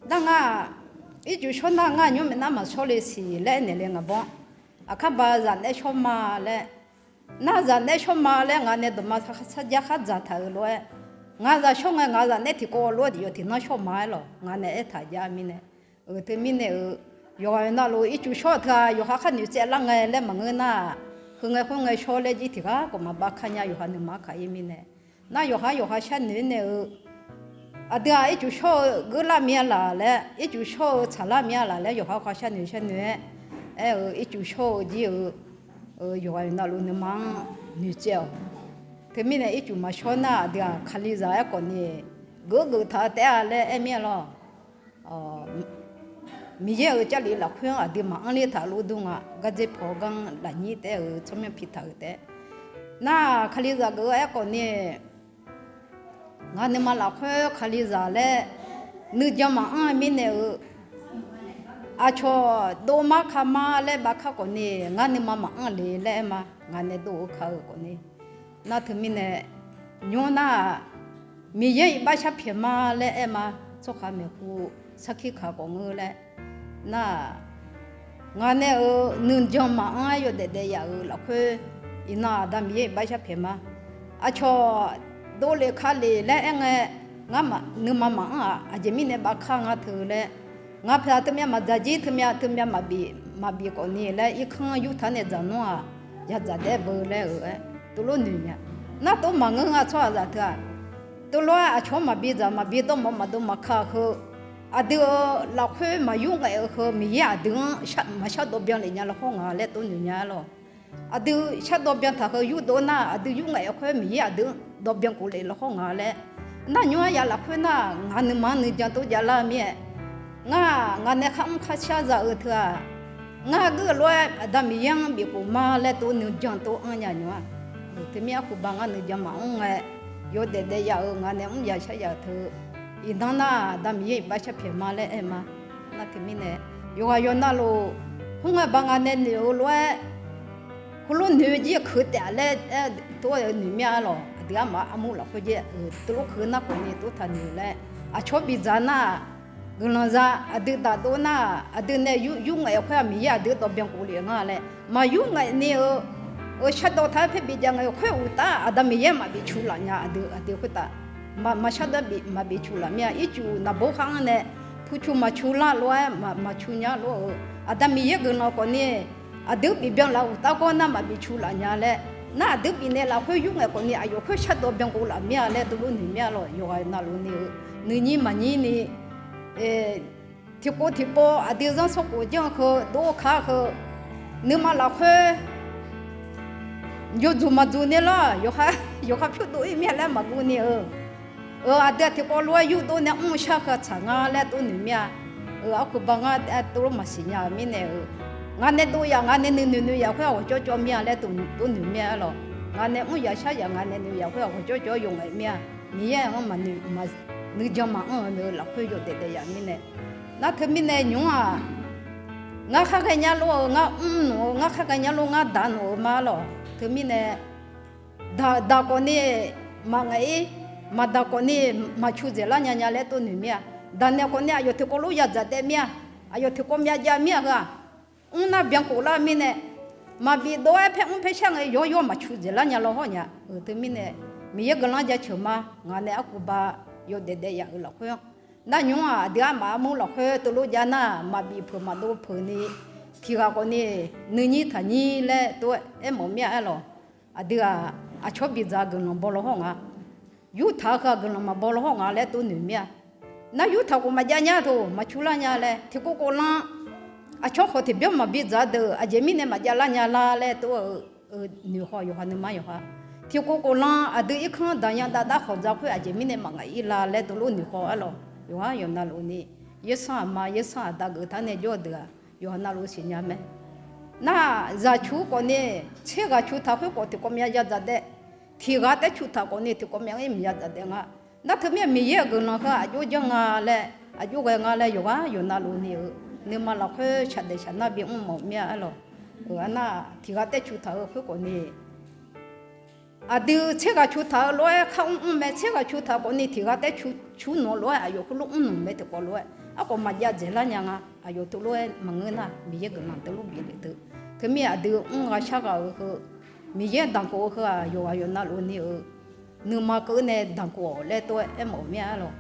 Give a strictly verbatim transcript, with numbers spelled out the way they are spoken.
Nar nga-aq, ircuf shawr nar ngar nymr maeq nar maqshawr le siq laer aernaeq le ngaq bawr. Aqkar ba zaq naeq-aer shawr ma laer. Nar zaq naeq-aer shawr ma laer ngaq nae dawqma sarjar khar dzaqtaq-euq lof-aer, ngaq zaq shawr ngae ngaq zaq naeq-aer tiqkawv lof-aer tiqyawf tiqnan shawr ma-aer lawq ngaq nae aertaq jar mirnae. Euq teumirnae-euq, yawqghaq yawqnavluf ircuf shawr-eu teu-aq yawqha khar noeqtsaev lar ngae laer maqngeur nar-aq, heu ngae khoerngae shawr laer jir tiqghaq khawf maqbav kar nya yawqha nuima kaq-ir mirnae. Nar yawqha yawqha sharnoeq-aer nae-eu, aqdui-aq ircuf shawr-eu geurlar mya laq laer, ircuf shawr-eu tsaqlar mya laq laer yawqha khar sharnoeq sharnoeq-aer, aer-eu ircuf shawr-eu jir-eu, yawqghaq yawqnavluf nuima-anr noeqtsaev-awq. Teumirnae ircuf maqshawr nar aqdui-aq kalizaq aerkhawf ni geurgeuf taq-eu taef-a laer aer mir-a lawq. Miqyaer-euq Jarlif lafkhoer-anr aqdui maqanr ler taq lof dur nga. Gardzer paw ganr lafnyir taef-aer-euq tsawrmyanr pi taq-euq taef-aer, nar kalizaq geuf-eu aerkhawf ni, ngaq nuima lafkhoer kalizaq laer nuijan maqanr-eu mirnae-euq, aqcawq dov mar ka mar laer bav kar khawf ni, ngar nuima maqanr le laer aer ma. Ngaq nae dov-eu ka-eu khawf ni, nar teumirnae nymr nar-aq, Miqyaer iqbax sharpyaeq ma laer aer ma. Tsawrhaq maeqhu sarkir kaq khawf ngeur laer, nar-aq, ngaq nae-euq nuijan maqanr-aer yawdaef daef yaf-euq lafkhoer, iqnan Aqda Miqyaer iqbax sharpyaeq ma. Aqcawq dovlef ka lef laer aer ngae, ngar nuima maqanr-aq, aqjeq mirnae bav kar ngar teu laer, ngaq pyaeq teumyav maqdzaq jir teumyav teumyav maqbif khawf ni laer irkanr yurtaq nae dzaq nawr-aq, yadzaq daef beu laer-euq aer teulof noeq nya. Nar tov maqngeur nga tsawrhaqzaq teu-aq, teulof-aer aqcawq-anr maqbi dzaq maqbi dawrmawf maqdov maqka heu, aqdui-euq lafkhoer maqyur ngaef-eu heu Miqyaer aqdui-anr maqshardawv byan lef nya lafkhoer nga laer tov noeq nya-a lawq. Aqdui shardawv byan taq heu yurdov nar aqdui yur ngaef-eu khoer Miqyaer aqdui-anr dawv byan khof lef lafkhoer nga laer, nar nymr aryaf lafkhoer nar ngaq nuima-anr nuijan tov javlar mir-aer, ngar-aq ngaq nae khar mr khar shar za-eu teu-aq, ngar geur-eu lof-aer Aqda Miqyaer-anr bifkhof ma laer tov nuijan tov anr nya nymr-a. Teumir arhuba ngar nuijan maqanr ngae, yawdaef daef yaf-euq ngaq nae mr ya shar ya-eu teu, iqnan nar Aqda Miqyaer iqbax sharpyaeq ma laer aer ma. Nar teumirnae, yawqghaq yawqnavluf khoerngae ba ngaq nae noeq-eu lof-aer, heulof noeq-eu jir keuq taef-a laer aer tov-aer noeq mir-a lawq. Aqdui armaf armur lafkhoer jir teulof keuq nar khawf ni tov taq noeq laer, aqcawq bidzaq nar-aq, guiqlanq za aqdui daqdov nar-aq, aqdui nae yur ngaef-eu khoer-aq Miqyaer aqdui dawv byan khof lef nga laer maqyur ngaef ni-eu, shardawv taq-aer paer bijav ngae-eu khoer uqtaf Aqda Miqyaer maqbif cu laf nya. Aqdui aqdui khoertav maqshar dawr bif maqbif cu laf mir-a. Ircuf naqbawr khar-anr nae pucu maqcu lar lof-aer maqcu nya lof-eu, Aqda Miqyaer guiqlanq khawf ni aqdui bif byan laf uqtaf gawr nar maqbif cu laf nya laer, nar aqdui bifnaeq lafkhoer yur ngaef khawf ni aqyawf khoer shardawv byan khof laf mir-a laer teulof noeq mir-a lawq. Yawqghaq navluf ni-eu nuinyir maqnyir ni tiqpov tiqpov aqdui zanrsanrkhof janr heu dov ka heu, nuima lafkhoer yawdzuq maqdzuq ni lar, yawqha pyurdov-ir mir-a laer maqguv ni-eu, aqdui-aq tiqkawv lof-aer yurdov nae mr shar heu tsaq nga laer tov noeq mir-a. Arhuba ngar tov maqsiq nya-eu mirnae-eu, ngaq nae dov yaf ngaq nae nuinoeq noeq yaf khoer-aq ghawqjawr jawr mir-a laer tov noeq mir-a lawq. Ngaq nae mr yaf shar yaf ngaq nae noeq yaf khoer-aq ghawqjawr jawr yawqngaef mir-a. Miqyaer-anr nuijan maqanr-eu laer lafkhoer yawdaef daef yaf mirnae, nar teumirnae nymr-aq, ngar khar ghaenya lof-eu ngar mrnmr-eu ngar khar ghaenya lof ngar daq nmr-eu ma lawq. Teumirnae daq khawf ni maqngaeq-ir, maqdaq khawf ni maqcu dzaeqlar nya nya laer tov noeq mir-a. Daq naeq khawf ni aqyawf tiqkawv lof yadzaq daef mir-a. Aqyawf tiqkawv myav jav mir-a heu-aq, mr nar byankhof lar mirnae, maqbif dov-aer paer mr paer shar ngae yawr yawr maqcu dzaeqlar nya law hawr nya. Teumirnae Miqyaer guiqlanq jaceuq ma. Ngaq nae arhuba yawdaef daef yaf-euq lafkhoer-anr, nar nymr-aq aqdui armaf armur lafkhoer teulof jav nar maqbif peuq maqdov peuq ni, tiqghaq khawf ni nuinyir taqnyir laer tov-aer mawf mir-a aer lawq. Aqdui-aq aqcawq bidzaq guiqlanq baw law hawr nga, yurtaq-eu heu-aq guiqlanq maqbaw law hawr nga laer tov noeq mir-a. Nar yurtaq khof maqjav nya toq maqcu lar nya laer tiqkov khof lan, aqcawq khawf tiqbyan maqbi dzaq deuq aqjeq mirnae maqjav lar nya lar laer tov-eu noeq haw yawqha nuima yawqha, tiqkov khof lan aqdui irkanr daqyan dav dar khawq dzaq khoer aqjeq mirnae maqngaeq-ir la laer tov lof noeq haw-ar lawq. Yawqha yawqnavluf ni yaersanr aqma yaersanr aqda geuf taq nae jawr-eu deuq-aq yawqha navluf siqnya mae. Nar-aq zaq cu khawf ni, tser ghaq cu taq khoer khawf tiqkawv myav yadzaq daef, tiqghaq taer cu taq khawf ni tiqkawv myav-ir maqyadzaq daef nga. Nar teumir-aq Miqyaer-euq guiqlanq heu aqjox janr nga laer, aqjox ghae nga laer yawqghaq yawqnavluf ni-eu nuima lafkhoer shaqdaef shaqnar bimr mawf mir-a aer lawq. Arnar tiqghaq taer cu taq-eu khoer khawf ni Aqdui tser ghaq cu taq-eu lof-aer kharmr mr mae, tser ghaq cu taq khawfni tiq ghaq taef cu, cu nawq lof-aer aqyawf heulof mrnmq mae tiqkhawf lof-aer, aerkhawf maqjav dzaeqlar nya nga. Aqyawf teulof-aer maqngeur nar, Miqyaer guiqlanq teulof bif lef teu. Teumirnae aqdui mr ghaq shar ghaq-euq heu, Miqyaer danqkhof-eu heu-aq, yawqghaq yawqnavluf ni-euq nuima keuv nae danqkhof-awq laer tov-aer aermawf-euq mir-a lawq.